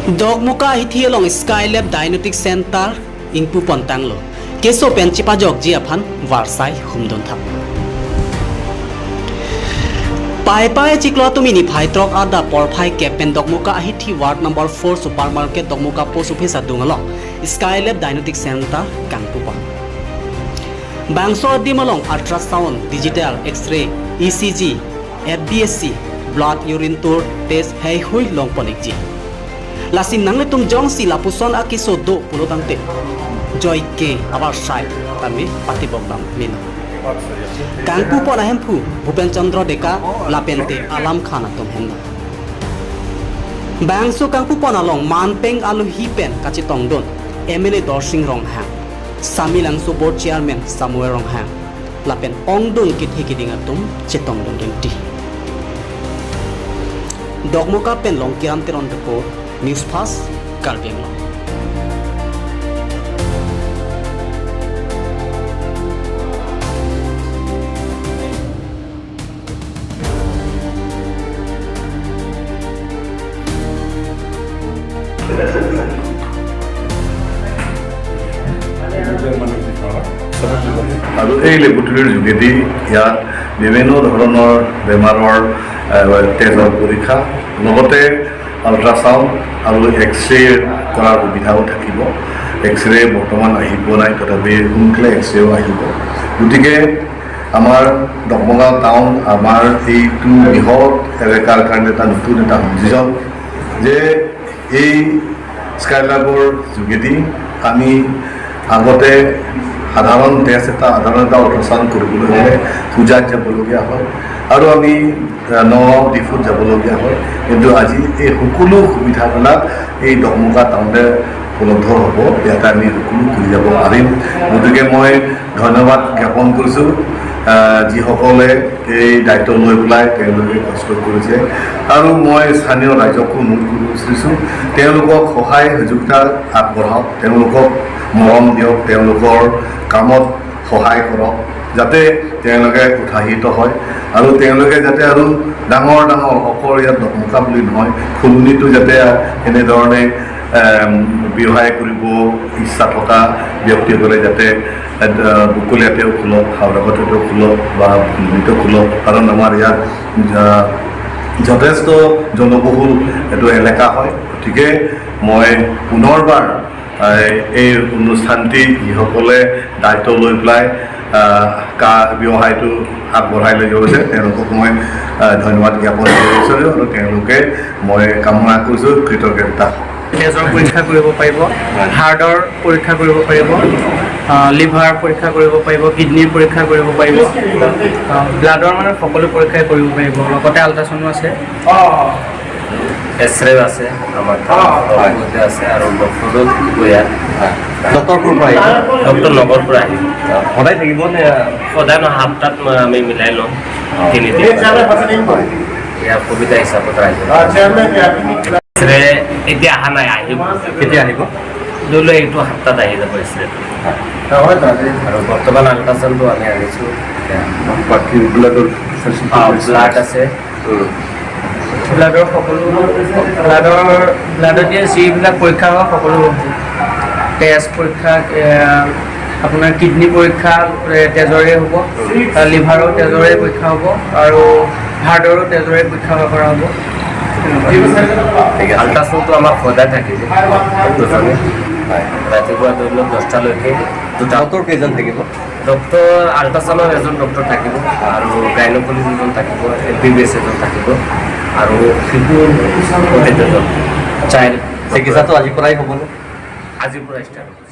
Dogmuka hithi along Skylab Diagnostic Center ingpu pontanglo keso pen chipajok ji aphan varsai humdon thap pai pai chiklo tumi ni phai trok ada porphai kepen Dogmuka ahithi ward number 4 supermarket Dogmuka post office adungalong Skylab Diagnostic Center kangpupa bangso dimalong ultrasound digital x-ray ECG FBSC blood urine tour test hei hui long ponik ji lasin nangle tum jong si lapuson akiso do pulotangte joy ke abar sai tami pati bokdam mino kangpu pon ahemphu Bhupen Chandra Deka lapente alam khana tum henda bangso kangpu pon along manpeng alu hipen kachi tongdon MLA Dorsing Ronghang Samilangso board chairman Samuel Ronghang lapen ongdon kithekidinga tum chetongdon dengti Dogmuka pen long kiram teron report News First Karbi Anglong. আৰু এই লেবৰেটৰীৰ যোগেদি ইয়াত বিভিন্ন ধৰণৰ বেমাৰৰ তেজৰ পৰীক্ষা লগতে আল্ট্ৰাচাউণ্ড আৰু এক্সৰে কৰাৰ সুবিধাও থাকিব। এক্সৰে বৰ্তমান আহি পোৱা নাই, তথাপি সোনকালে এক্সৰেও আহিব। গতিকে আমাৰ দগমগা টাউন আমাৰ এইটো বৃহৎ এলেকাৰ কাৰণে এটা নতুন এটা সংযোজন যে এই স্কাইলাবৰ যোগেদি আমি আগতে সাধাৰণ টেষ্ট এটা সাধাৰণ এটা আল্ট্ৰাচাউণ্ড কৰিবলৈ হ'লে পূজাত যাবলগীয়া হয় আৰু আমি নগাঁও ডিফুত যাবলগীয়া হয়, কিন্তু আজি এই সকলো সুবিধাবিলাক এই দগমগা টাউনতে উপলব্ধ হ'ব। ইয়াতে আমি সকলো কৰি যাব পাৰিম। গতিকে মই ধন্যবাদ জ্ঞাপন কৰিছোঁ যিসকলে এই দায়িত্ব লৈ পেলাই তেওঁলোকে কষ্ট কৰিছে আৰু মই স্থানীয় ৰাইজকো অনুৰোধ কৰিব বিচাৰিছোঁ, তেওঁলোকক সহায় সহযোগিতা আগবঢ়াওক, তেওঁলোকক মৰম দিয়ক, তেওঁলোকৰ কামত সহায় কৰক যাতে তেওঁলোকে উৎসাহিত হয় আৰু তেওঁলোকে যাতে আৰু ডাঙৰ ডাঙৰ অকল ইয়াত দগমগা বুলি নহয়, ফুলনিটো যাতে এনেধৰণে ব্যৱসায় কৰিব ইচ্ছা থকা ব্যক্তিসকলে যাতে বকলীয়াতেও খোলক, হাওৰাঘাটতেও খোলক বা ফুলনিতো খোলক, কাৰণ আমাৰ ইয়াত যথেষ্ট জনবহুল এইটো এলেকা হয়। গতিকে মই পুনৰবাৰ এই অনুষ্ঠানটি যিসকলে দায়িত্ব লৈ পেলাই ব্যৱসায়টো আগবঢ়াই লৈ গৈছে তেওঁলোকক মই ধন্যবাদ জ্ঞাপন কৰিব বিচাৰোঁ আৰু তেওঁলোকে মই কামনা কৰিছোঁ কৃতজ্ঞতা। তেজৰ পৰীক্ষা কৰিব পাৰিব, হাৰ্টৰ পৰীক্ষা কৰিব পাৰিব, লিভাৰ পৰীক্ষা কৰিব পাৰিব, কিডনীৰ পৰীক্ষা কৰিব পাৰিব, ব্লাডৰ মানে সকলো পৰীক্ষাই কৰিব পাৰিব, লগতে আল্ট্ৰাচাউণ্ডো আছে, এক্সৰে আছে আমাৰ তাত আছে আৰু ডক্টৰো থাকিব ইয়াত। ডক্টৰ ক'ৰ পৰা আহিব? ডক্টৰ নগৰ পৰা আহিব। সদায় থাকিব নে? সদায় নহয়, সপ্তাহত আমি মিলাই লওঁ তিনিদিন, ইয়াৰ সুবিধা হিচাপত ৰাইজে। এক্সৰে এতিয়া অহা নাই, আহিব। কেতিয়া আহিব? ধৰি লওক এইটো সপ্তাহত আহি যাব এক্সৰেটো। আৰু বৰ্তমান আল্ট্ৰাচাউণ্ডটো আমি আনিছোঁ। বাকী ব্লাডৰ ব্লাড আছে, ব্লাডৰ সকলো ব্লাডৰ দিয়ে যিবিলাক পৰীক্ষা হয় সকলো, তেজ পৰীক্ষা, আপোনাৰ কিডনী পৰীক্ষা তেজৰে হ'ব, লিভাৰো তেজৰে পৰীক্ষা হ'ব আৰু হাৰ্টৰো তেজৰে পৰীক্ষা কৰা হ'ব। আল্ট্ৰাচাউণ্ডটো আমাৰ সদায় থাকে যে ডক্টৰজনে ৰাতিপুৱা ধৰি লওক 10টালৈকে দুটা। ডক্টৰ কেইজন থাকিব? ডক্টৰ আল্ট্ৰাচাউণ্ডৰ এজন ডক্টৰ থাকিব আৰু গাইনকলজিষ্ট এজন থাকিব, এম বি বি এছ এজন থাকিব আৰু শিশুৰ এজন চাইল্ড। চিকিৎসাটো আজিৰ পৰাই হ'বনে? আজিৰ পৰা ষ্টাৰ্ট হ'ব।